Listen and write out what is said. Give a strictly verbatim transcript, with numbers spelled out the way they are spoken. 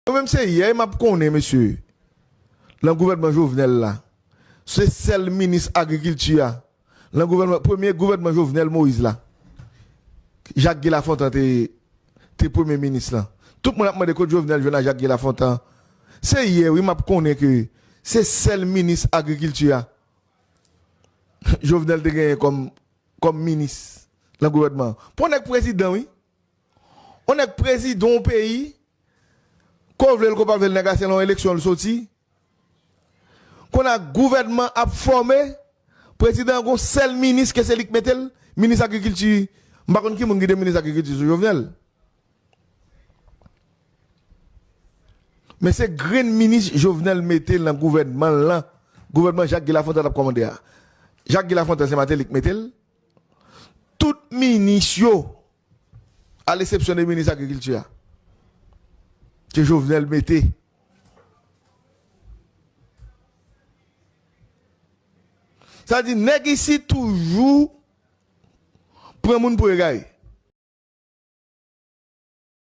Mwen menm se yè m ap konnen, mesye, nan gouvènman Jovenel la, se sèl minis agrikilti a, nan gouvènman, premye gouvènman Jovenel Moïse la, Jacques Guy Lafontant te, te premye minis lan. Tout moun ap mande kot Jovenel jwenn a Jacques Guy Lafontant. Se yè, wi, m ap konnen ke se sèl minis agrikilti a Jovenel te genyen kòm, kòm minis nan gouvènman an. Pou nèg prezidan, wi. Yon nèg prezidan yon peyi, ko vle l, ko pa vle l, nèg la se nan yon eleksyon l soti. Kounye a gouvènman ap fòme, prezidan an gon sèl minis ke se li k mete l, minis agrikilti. M pa konn ki moun ki te minis agrikilti sou Jovenel. Men se grenn minis Jovenel mete nan gouvènman l lan, gouvènman Jacques Guy Lafontant ap kòmande a. Jacques Guy Lafontant se Martelly k mete l. Tout minis yo, a lesepsyon de minis agrikilti a, ke Jovenel mete. Sa di nèg isit toujou pran moun pou egare.